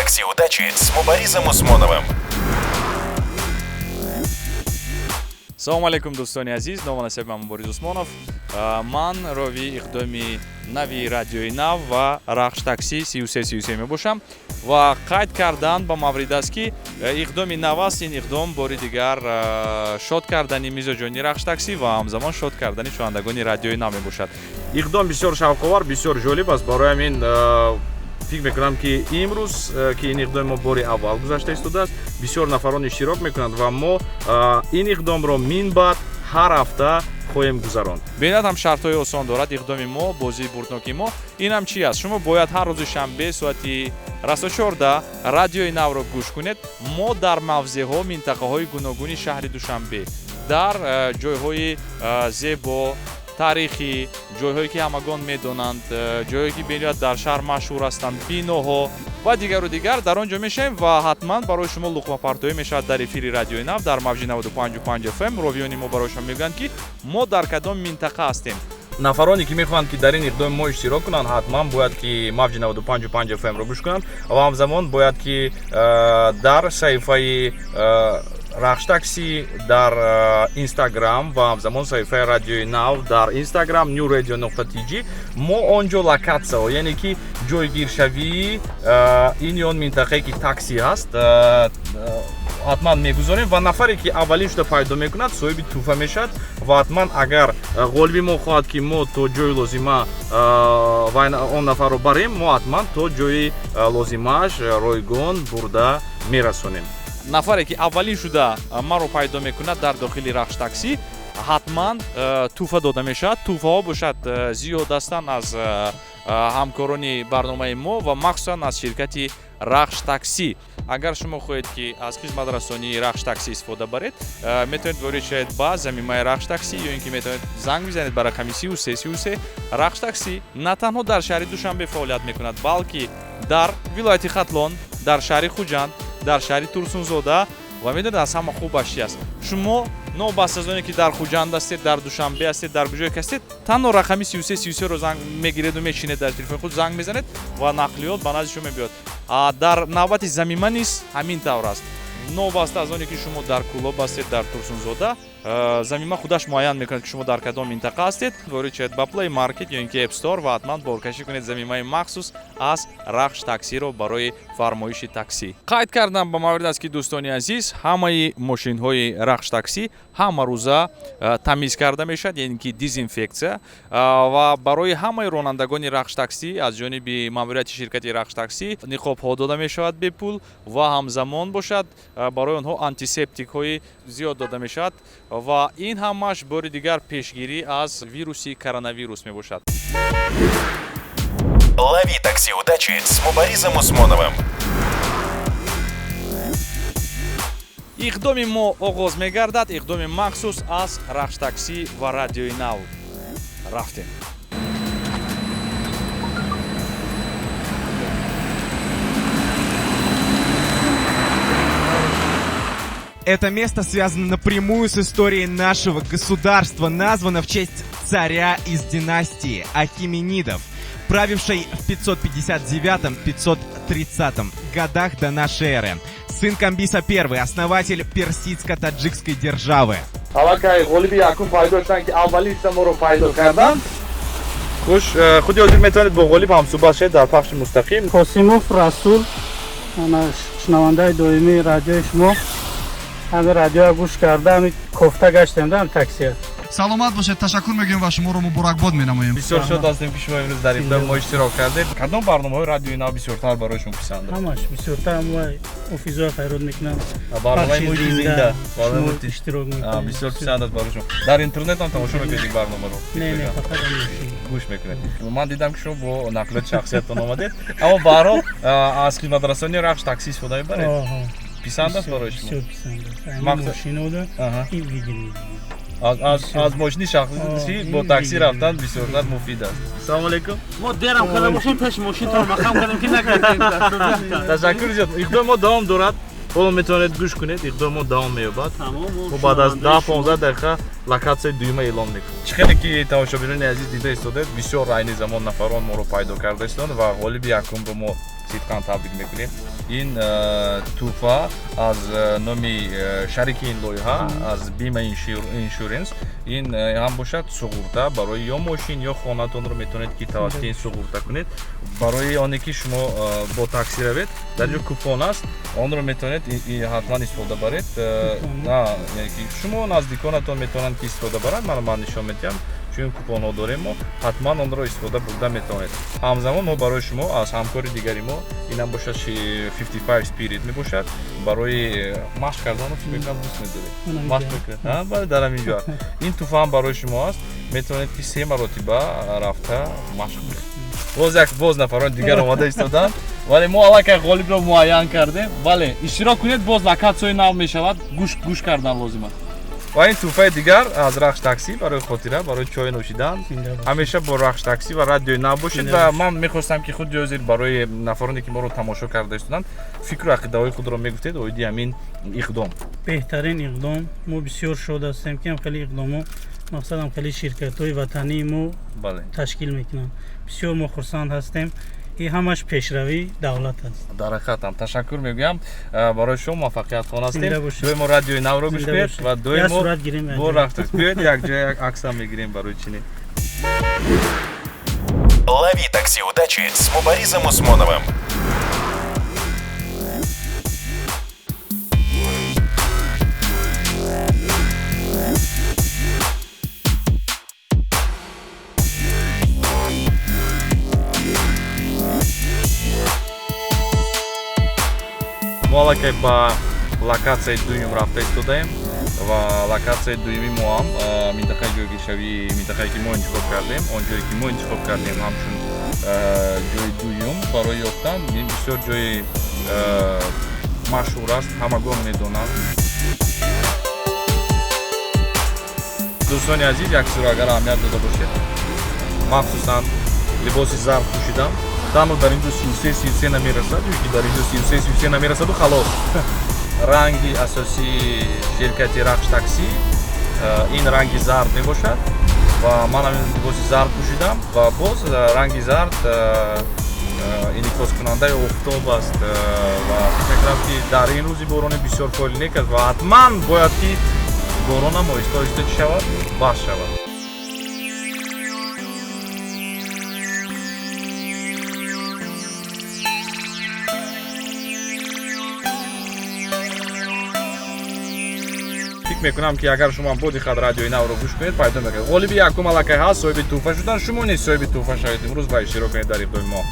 Такси удачи с Мубаризом Усмоновым. Салому алейкум, дӯстони азиз. Ному насаби ман Мубориз Усмонов. Ман ровии иқдоми нави Радиои Нав ва Рахш Такси 3333 мебошам ва қайд кардан ба маврид аст, ки иқдоми нав аст. Ин иқдом бори дигар шод кардани мизоҷони Рахш Таксӣ ва ҳамзамон шод кардани шунавандагони Радиои Нав мебошад. Иқдом бисёр шавқовар, бисёр ҷолиб аст. Барои ҳамин фикр мекунам, ки имрӯз, ки ин иқдоми мо бори аввал гузашта истодааст, бисёр нафарон иштирок мекунанд ва мо ин иқдомро минбаъд ҳар ҳафта хоҳем гузаронд. Бениҳоят ҳам шартҳои осон дорад иқдоми мо, бозии бурдноки мо. Ин ҳам чи аст? Шумо бояд ҳар рӯзи шанбе соати расо 14 Радиои Навро гӯш кунед. Мо дар мавзеъҳо, минтақаҳои гуногуни шаҳри Душанбе, дар ҷойҳои зебо, таърихӣ, ҷойҳое ки ҳамагон медонанд, ҷойҳое ки бениҳоят дар шаҳр машҳур ҳастанд, биноҳо ва дигару дигар, дар он ҷо мешавем ва ҳатман барои шумо луқмапартоӣ мешавад дар эфири Радиои Нав дар мавҷи 95,5 FM. Ровиёни мо барои шумо мегӯянд, ки мо дар кадом минтақа ҳастем. Нафароне ки мехоҳанд, ки дар ин иқдоми мо иштирок кунанд, ҳатман бояд ки мавҷи 95,5 FM ро гӯш кунанд ва ҳамзамон бояд ки дар саҳифаи Рахш Такси дар Инстаграм ва ҳамзамон саҳифаи Радиои Нав дар Инстаграм newradio.tj мо он ҷо локатсияҳо, яъне ки ҷойгиршавии ин ё он минтақае ки такси ҳаст, ҳатман мегузорем ва нафаре ки аввалин шуда пайдо мекунад, соҳиби тӯҳфа мешавад. Ва ҳатман агар ғолиби мо хоҳад, ки мо то ҷои лозима ва он нафарро барем, мо ҳатман то ҷои лозимааш ройгон бурда мерасонем. Нафаре ки аввалин шуда маро пайдо мекунад дар дохили Рахш Таксӣ, ҳатман тӯҳфа дода мешавад. Тӯҳфаҳо бошад, зиёд ҳастанд аз ҳамкорони барномаи мо ва махсусан аз ширкати Рахш Таксӣ. Агар шумо хоҳед, ки аз хизматрасонии Рахш Таксӣ истифода баред, метавонед ворид шавед ба замимаи Рахш Таксӣ ё ин ки метавонед занг бизанед ба рақами 3333. Рахш Таксӣ на танҳо дар шаҳри Душанбе фаъолият мекунад, балки дар вилояти Хатлон, дар шаҳри Хуҷанд, дар шаҳри Турсунзода. Ва медонед, аз ҳама хубаш чи аст? Шумо новобаста аз оне ки дар Хуҷанд ҳастед, дар Душанбе ҳастед, дар куҷое ки ҳастед, танҳо рақами 3333-ро занг мегиреду мечинед дар телефони худ, занг мезанед ва нақлиёт ба назди шумо мебиёд. Дар навбати замима низ ҳамин тавр аст. Новобаста аз оне ки шумо дар Кӯлоб ҳастед, дар Турсунзода, замима худаш муайян мекунад, ки шумо дар кадом минтақа ҳастед. Ворид шавед ба Play Market ё ин ки App Store ва ҳатман боркашӣ кунед замимаи махсус аз Рахш Таксиро барои фармоиши таксӣ. Қайд кардам ба маврид аст, ки, дӯстони азиз, ҳамаи мошинҳои Рахш Таксӣ ҳамарӯза тамиз карда мешавад, яъне ки дезинфексия, ва барои ҳамаи ронандагони Рахш Таксӣ аз ҷониби маъмурияти ширкати Рахш Таксӣ ниқобҳо дода мешавад бепул ва ҳамзамон бошад, барои онҳо антисептикҳои зиёд дода мешавад ва ин ҳамаш бори дигар пешгирӣ аз вируси коронавирус мебошад. Лови такси удачи с Мубаризом Усмоновым. Иқдоми мо оғоз мегардад, иқдоми махсус аз Рахш Таксӣ ва Радиои Нав. Рафтем. Это место связано напрямую с историей нашего государства, названо в честь царя из династии Ахименидов, правившей в 559-530 годах до нашей эры. Сын Камбиса I, основатель персидско-таджикской державы. Аллакай ғолиби якум пайдо шуданд, ки аввалин шуда моро пайдо карданд. Хуш, худи ҳозир метавонед бо ғолиб ҳамсӯҳбат шавед дар пахши мустақим. Қосимов Расул, ана шунавандаи доимии радиои шумо. Ҳамин радиоя гӯш карда, ҳамин кофта гаштем да ҳам таксия. Саломат бошед, ташаккур мегӯем ва шуморо муборакбод менамоем. Бисёр шод ҳастем, ки шумо имрӯз дар иқдоми мо иштирок кардед. Кадом барномаҳои Радиои Нав бисёртар барои шумо писанд аст? Ҳамаш бисёртар ҳамвай офизоя хайрот мекунам. Барномаи Муҳити зинда. Шумо иштирок мекунед. Бисёр писанд аст барои шумо. Дар интернет ҳам тамошо мекунед ин барномаро? Не, фақат гӯш мекунед. Ман дидам, ки шумо бо нақлиёти шахсиятон омадед, аммо баҳрҳол аз хизматрасонии Рахш Таксӣ истифода мебаред. Писанд аст барои шумо? Бисёр писанд аст. Мошинода ин видим. Аз мошини шахсӣ бо таксӣ рафтан бисёртар муфид аст. Салому алейкум. Мо дерам карда бошем, пеш мошинтон мақам кардем, ки накардем. Ташаккур зиёд. Иқдоми мо давом дорад. Ҳоло метавонед гӯш кунед, иқдоми мо давом меёбад. Мо баъд аз 10-15 дақиқа локатсияи дуюма эълон мекунем. Чӣ хеле ки тамошобинони азиз дида истодед, бисёр айни замон нафарон моро пайдо карда истоданд ва ғолиби якумро мо Сидқан табрик мекунем. Ин тӯҳфа аз номи шарики ин лоиҳа, аз Бима Иншуренс. Ин ҳам бошад суғурта барои ё мошин, ё хонатонро метавонед, ки тавассути ин суғурта кунед. Барои оне ки шумо бо такси равед, дар ҷо купон аст, онро метавонед ҳатман истифода баред. Яъне ки шумо, наздиконатон метавонанд, ки истифода баранд. Ман нишон медиҳам, чун купонҳо дорем мо, ҳатман онро истифода бурда метавонед. Ҳамзамон мо барои шумо аз ҳамкори дигари мо, инам бошад 55 Spirit мебошад, барои машқ кардан. Фикр мекунам, дӯст медоред машқ мекунед. Бале, дар ҳамин ҷо ин тӯҳфа ҳам барои шумо аст, метавонед, ки се маротиба рафта машқ кунед. Боз як боз нафарони дигар омада истоданд, вале мо аллакай ғолибро муайян кардем. Бале, иштирок кунед, боз локатсияи нав мешавад, гӯш кардан лозим аст. Ва ин тӯҳфаи дигар аз Рахш Таксӣ барои хотира, барои чой нӯшидан. Ҳамеша бо Рахш Таксӣ ва Радиои Нав бошед. Ва ман мехостам, ки худи ҳозир барои нафароне, ки моро тамошо карда истоданд, фикру ақидаҳои худро мегуфтед оиди ҳамин иқдом. Беҳтарин иқдом. Мо бисёр шод ҳастем, ки ҳам хеле иқдомо, мақсадам, хеле ширкатҳои ватании мо ташкил мекунанд. Бисёр мо хурсанд ҳастем. Ин ҳамаш пешравии давлат аст. Дар ҳақиқатам, ташаккур мегӯям барои шумо, муваффақиятхон ҳастем. Доимо Радиои Навро гӯш кунед ва доимо бо Рахш. Биёед, якҷоя як аксам мегирем барои чини. Лови такси удачи с Мубаризом Усмоновым. Мо аллакай ба локатсияи дуюм рафта истодаем ва локатсияи дуюми мо ҳам минтақаи ҷойгиршавии, минтақае, ки мо интихоб кардем, он ҷое, ки мо интихоб кардем ҳамчун ҷои дуюм барои ёфтан, ин бисёр ҷои машҳур аст, ҳамагон медонанд. Дӯстони азиз, як чизро агар аҳамият дода бошед, махсусан либоси зард пӯшидам. Танҳо дар ин ҷо 33 33 намерасад, ё ки дар ин ҷо 33 33 намерасаду халос. Ранги асосии ширкати Рахш Таксӣ ин ранги зард мебошад ва ман ҳамин либоси зард пӯшидам. Ва боз ранги зард инъикоскунандаи офтоб аст ва фикр мекунам, ки дар ин рӯзи борони бисёр фоиданок аст ва ҳатман бояд, ки боронам оҳиста оҳиста чӣ шавад, бас шавад. Фикр мекунам, ки агар шумо бо диққат Радиои Навро гӯш кунед, пайдо мекунед. Ғолиби якум аллакай ҳаст, соҳиби тӯҳфа шудан. Шумо низ соҳиби тӯҳфа шавед имрӯз ва иштирок кунед дар иқдоми мо.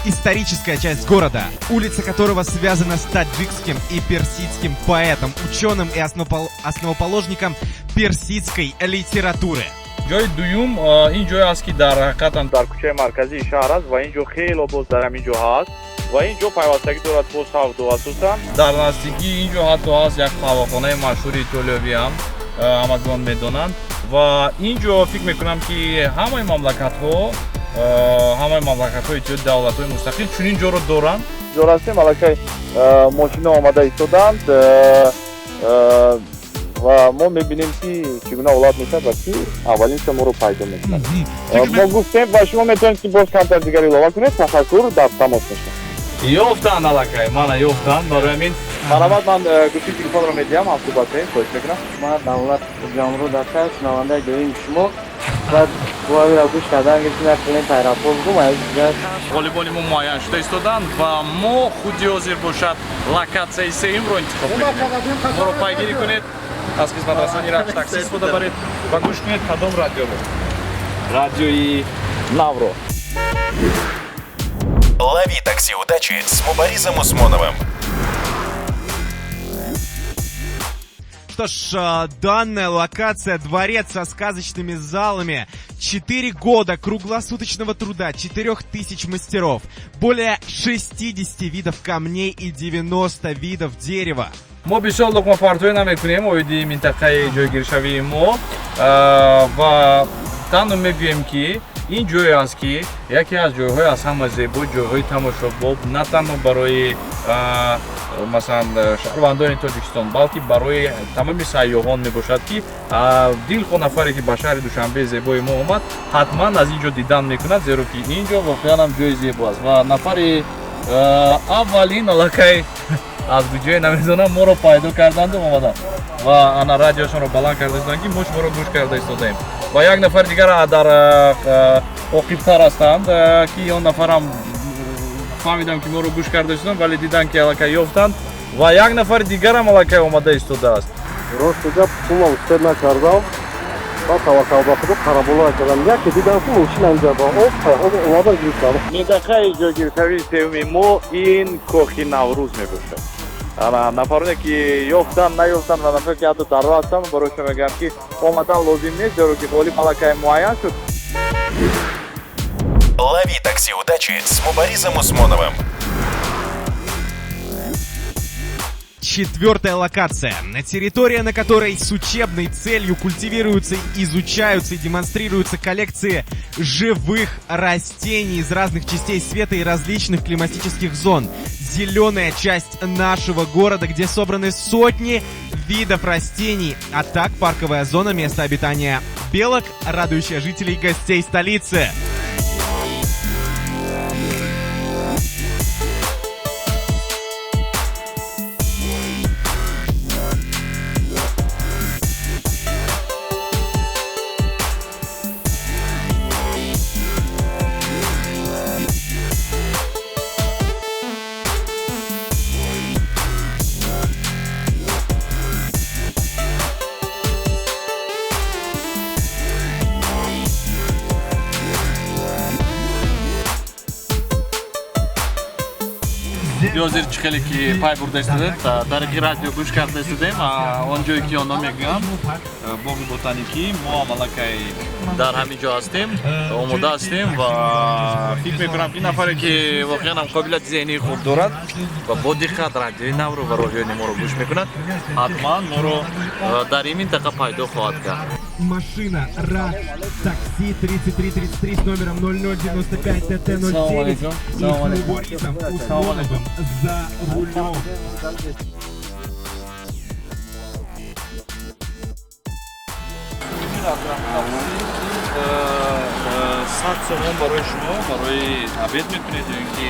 Историческая часть города, улица которого связана с таджикским и персидским поэтом, ученым и основоположником персидской литературы. Ҷои дуюм ин ҷое аст, ки дар ҳақиқатан дар кӯчаи марказии шаҳр аст ва ин ҷо хело боз дар ҳамин ҷо ҳаст ва ин ҷо пайвастагӣ дорад бо савдо. Асосан дар наздикии ин ҷо ҳатто ҳаст як қаҳвахонаи машҳури итолиёвӣ ҳам, ҳамагон медонанд. Ва ин ҷо фикр мекунам, ки ҳамаи мамлакатҳои Иттиҳоди давлатҳои мустақил чунин ҷоро доранд. Ҷо ҳастем, аллакай мошино омада истодаанд ва мо мебинем, ки чӣ гуна ҳолат мешавад ва ки аввалин моро пайдо мекунад. Мо гуфтем ва шумо метавонед, ки боз камтар дигар илова кунед. Ташаккур, дар тамос мешавем. Ёфтанд аллакай, мана ёфтанд. Барои ҳамин Марҳамат, ман гӯши телефонро медиҳам, ҳамсӯҳбат кунед, хоҳиш мекунам. Ман Давлат Ҷамруд ҳастам, шунавандаи доими шумо ва боавира гӯш кардан гирифтем, як клиент аэропорт будум. Ғолибони мо муайян шуда истоданд ва мо худи ҳозир бошад локатсияи сеюмро интихоб мекунем. Моро пайгирӣ кунед, аз хизматрасони Рахш Такси истифода баред ва гӯш кунед кадом радиоро? Радиои Навро. Лови такси удачи с Мубаризом Усмоновым. Что ж, данная локация — дворец со сказочными залами. 4 года круглосуточного труда 4000 мастеров. Более 60 видов камней и 90 видов дерева. Мо бисёр луқмапартоӣ намекунем оиди минтақаи ҷойгиршавии мо ва танҳо мегӯем, ки Ин ҷое аст, ки яке аз ҷойҳои аз ҳама зебо, ҷойҳои тамошобоб на танҳо барои масалан шаҳрвандони Тоҷикистон, балки барои тамоми сайёҳон мебошад, ки дилхоҳ нафаре, ки ба шаҳри Душанбеи зебои мо омад, ҳатман аз ин ҷо дидан мекунад, зеро ки ин ҷо воқеан ҳам ҷои зебо аст. Ва нафари аввалин аллакай аз куҷое намедонам моро пайдо карданду омаданд ва ана радиошонро баланд карда истоданд, ки мо шуморо гӯш карда истодаем. Ва як нафар дигар дар оқибтар ҳастанд, ки он нафарам фаҳмидам, ки моро гӯш карда истоданд, вале диданд, ки аллакай ёфтанд. Ва як нафари дигарам аллакай омада истодааст. Рости гап, пулам успед накардам, баъд таваккал ба худо, қарабола кардам, яке дидам, ки мошин анҷа ба об омада гирифтам. Минтақаи ҷойгиршавии сеюми мо ин кохи Наврӯз мебошад. Ана нафароне, ки ёфтанд, наёфтанд, ва нафаре, ки ҳатто дар роҳ ҳастанд, барои шумо мегӯям, ки омадан лозим нест, зеро ки ғолиб аллакай муайян шуд. Лови такси удачи с Мубаризом Усмоновым. Четвертая локация. Территория, на которой с учебной целью культивируются, изучаются и демонстрируются коллекции живых растений из разных частей света и различных климатических зон. Зеленая часть нашего города, где собраны сотни видов растений, а так парковая зона, место обитания белок, радующая жителей и гостей столицы. Ҳозир чӣ хеле ки пай бурда истодед, тариқи радио гӯш карда истодем, он ҷое ки онҳо мегӯянд боғи ботаникӣ, мо ҳам аллакай дар ҳамин ҷо ҳастем, омода ҳастем ва фикр мекунам, ки нафаре, ки воқеан ҳам қобилияти зеҳнии хуб дорад ва бо диққат радиои навро ва роҳиёни моро гӯш мекунад, ҳатман моро дар ин минтақа пайдо хоҳад кард. Машина Рахш такси 3333 с номером 0095 ТТ09 и с Муборизом Усмоновым за рулем. 100 сомон барои шумо, барои обед мекунед ё ин ки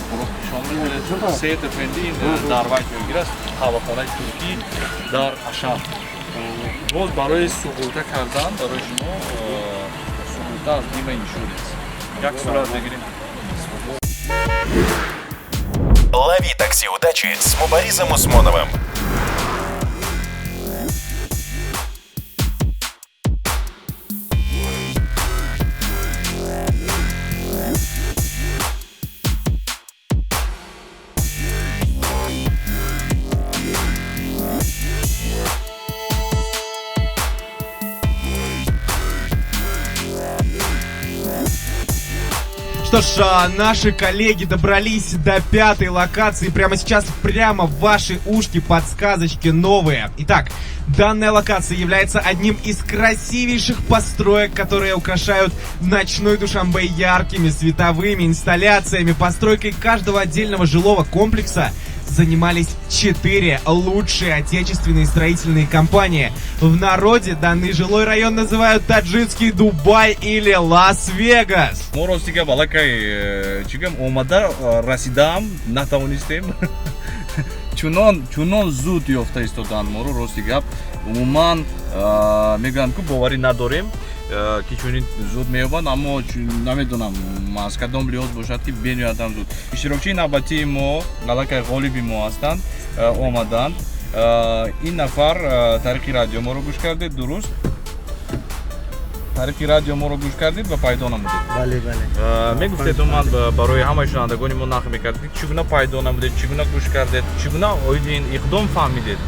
хӯроки шом мекунед. Сет Эфенди дар вай ҷойгир аст, қаҳвахонаи туркӣ дар Ашан. Боз барои суғурта кардан, барои шумо суғурта аз Бима Иншуренс. Як сурат мегирем. Лови такси удачи с Мубаризом Усмоновым. Что ж, наши коллеги добрались до пятой локации. Прямо сейчас, прямо в ваши ушки подсказочки новые. Итак, данная локация является одним из красивейших построек, которые украшают ночной Душанбе яркими световыми инсталляциями. Постройкой каждого отдельного жилого комплекса занимались четыре лучшие отечественные строительные компании. В народе данный жилой район называют таджикский Дубай или Лас-Вегас. Мо рости гап аллакай чӣ гӯям, омада расидаам натавонистем, чунон чунон зуд ёфта истоданд моро. Рости гап, умуман мегӯянд, ку боварӣ надорем, ки чунин зуд меёбанд, аммо намедонам, аз кадом лиҳоз бошад, ки бениҳоятам зуд. Иштирокчии навбатии мо аллакай ғолиби мо ҳастанд, омаданд. Ин нафар тариқи радио моро гӯш кардед, дуруст? Тариқи радио моро гӯш кардед ва пайдо намудед? Бале. Мегуфтед, ман барои ҳамаи шунавандагони мо нақл мекардед, чӣ гуна пайдо намудед, чӣ гуна гӯш кардед, чӣ гуна оиди ин иқдом фаҳмидед,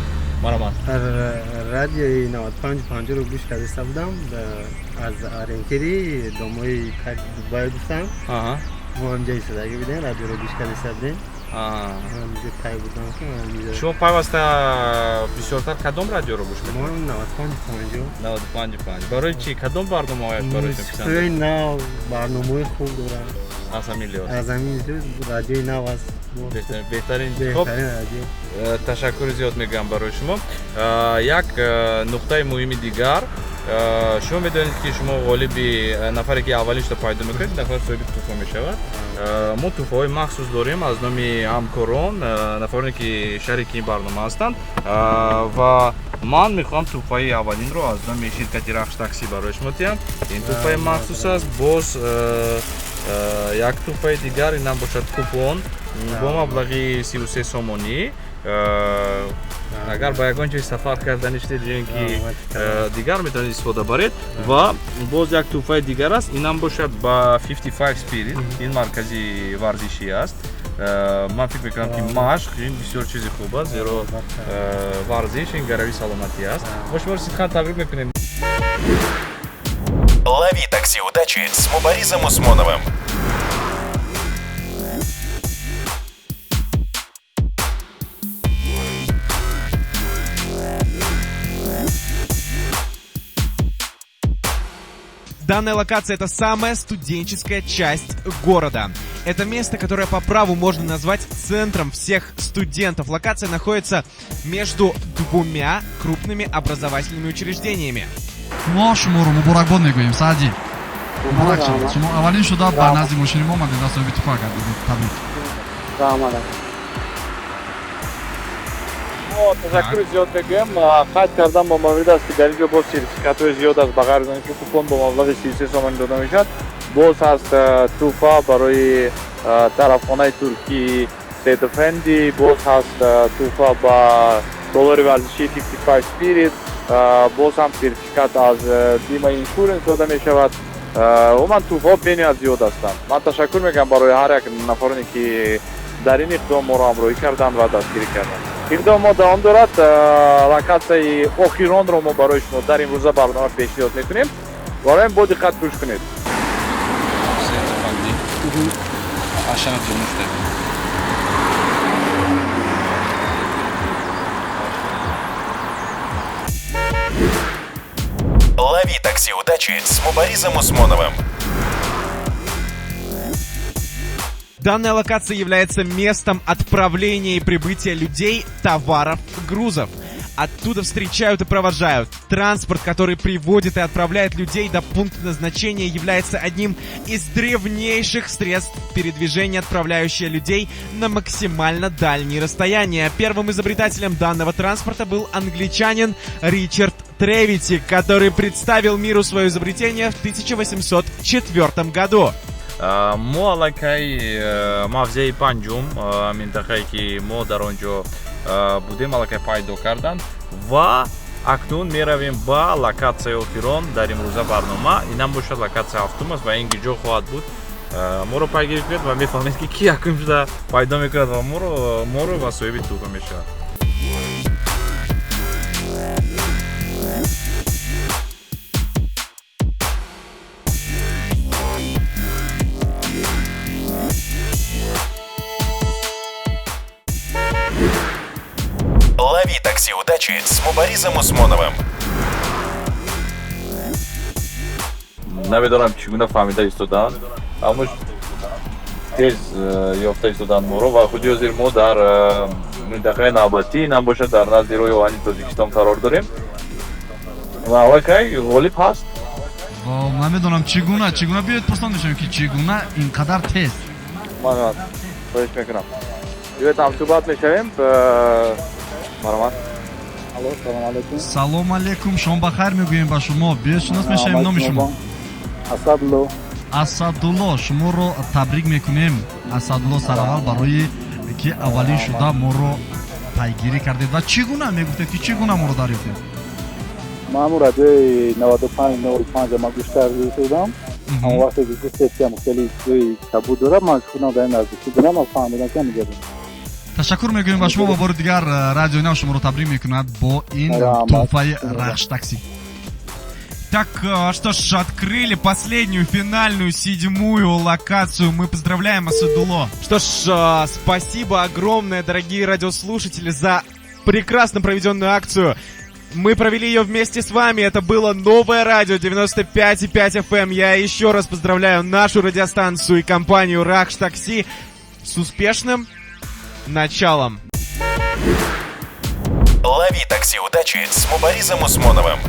марҳамат. Дар радиои 95,5-ро гӯш кардаиста будам, аз ориентири домои Дубай гуфтам, мо ҳамҷа истодагӣ будем, радиоро гӯш кардаиста будем. Ҳаминҷо пай будам ки ҳаминҷо. Шумо пайваста бисёртар кадом радиоро гӯш мекунед? Мо 95.5. 95.5. Барои чӣ? Кадом барномаҳояш барои шумо писанд? Мусиқиҳои нав, барномаҳои хуб дорад. Аз ҳамин лиҳоз. Аз ҳамин лиҳоз радиои нав аст. Беҳтарин. Беҳтарин радио. Ташаккури зиёд мегӯям барои шумо. Як нуқтаи муҳими дигар. Шумо медонед ки шумо ғолиби нафаре ки аввалин шуда пайдо мекунед, нафар соҳиби тӯҳфа мешавад. Мо тӯҳфаҳои махсус дорем аз номи ҳамкорон, нафароне ки шарики ин барнома ҳастанд, ва ман мехоҳам тӯҳфаи аввалинро аз номи ширкати Рахш такси барои шумо диҳам. Ин тӯҳфаи махсус аст. Боз як тӯҳфаи дигар, инам бошад купон бо маблағи 33 сомонӣ. Агар ба ягон ҷой сафар кардан иштед ё ин ки дигар метавонед истифода баред. Ва боз як тӯҳфаи дигар аст, инам бошад ба 55 Spirit, ин маркази варзишӣ аст. Ман фикр мекунам ки машқ ин бисёр чизи хуб аст, зеро варзиш ин гарави саломатӣ аст. Мо шуморо сидқан табрик мекунем. Лови такси удачи с Мубаризом Усмоновым. Данная локация – это самая студенческая часть города. Это место, которое по праву можно назвать центром всех студентов. Локация находится между двумя крупными образовательными учреждениями. Мо шуморо муборакбод мегӯем, Саади. Муборак шавад. Шумо аввалин шуда ба назди мошини мо омадед ва соҳиби туҳфа гардидед. Табрик. Раҳмат. Мо ташаккури зиёд мегӯем. Қайд кардам бо маврид аст ки дар ин ҷо боз сертификатҳои зиёд аст, ба ғайр аз он ки купон бо маблағи 33 сомонӣ дода мешавад, боз ҳаст туҳфа барои тарафхонаи туркӣ Сейдофенди, боз ҳаст туҳфа ба толори варзишии 55 Spirit, боз ҳам сертификат аз Бима Иншуренс дода мешавад. Умуман туҳфаҳо бениҳоят зиёд ҳастанд. Ман ташаккур мегӯям барои ҳар як нафароне ки дар ин иқдом моро ҳамроҳӣ карданд ва дастгирӣ карданд. Иқдом мо давом дорад. Локатсияи охиронро мо барои шумо дар имрӯза барнома пешниҳод мекунем. Барои бо диққат гӯш кунед. Лови такси удачи с Мубаризом Усмоновым. Данная локация является местом отправления и прибытия людей, товаров, грузов. Оттуда встречают и провожают. Транспорт, который приводит и отправляет людей до пункта назначения, является одним из древнейших средств передвижения, отправляющего людей на максимально дальние расстояния. Первым изобретателем данного транспорта был англичанин Ричард Тревити, который представил миру свое изобретение в 1804 году. Мо аллакай мавзеи панҷум, минтақае ки мо дар он ҷо будем, аллакай пайдо карданд ва акнун меравем ба локатсияи охирон дар имрӯза барнома. Инам бошад локатсия ҳафтум аст ва ин ҷо хоҳад буд. Моро пайгирӣ кунед ва мефаҳмед ки ки якум шуда пайдо мекунад ва моро ва соҳиби туҳфа мешавад. Лови такси удачи с Мубаризом Усмоновым. Намедонам чӣ гуна фаҳмида истоданд, аммо тез ёфта истоданд моро ва худи ҳозир мо дар минтақаи навбатӣ, инам бошад дар назди роҳи оҳани Тоҷикистон қарор дорем ва аллакай ғолиб ҳаст. Намедонам чӣ гуна биёед пурсон мешавем ки чӣ гуна ин қадар тез. Ман хоҳиш мекунам. Биёед ҳамсӯҳбат мешавем. Марҳамат. Алло, салом алейкум. Салом алейкум, шом бахайр мегӯем ба шумо. Биёед шинос мешавем, номи шумо? Асадулло. Асадулло, шуморо табрик мекунем. Асадулло, сараввал барои ки аввалин шуда моро пайгирӣ кардед ва чӣ гуна мегуфтед ки чӣ гуна моро дарёфтед? Ман ҳамун радиои 95.05 ман гӯш карда будам. Ҳамон вақте ки гуфтед ки хеле ҷои кабуд дорад, ман худам дар ин наздикӣ будам ва фаҳмидам ки ҳаминҷо. Ташаккур мегӯем ба шумо ва бори дигар радиои нав шуморо табрик мекунад бо ин туҳфаи Рахш такси. Так, что ж, открыли последнюю, финальную, седьмую локацию. Мы поздравляем Асадулло. Что ж, спасибо огромное, дорогие радиослушатели, за прекрасно проведенную акцию. Мы провели ее вместе с вами. Это было новое радио 95,5 FM. Я еще раз поздравляю нашу радиостанцию и компанию Рахш Такси с успешным началом. Лови такси удачи с Мубаризом Усмоновым.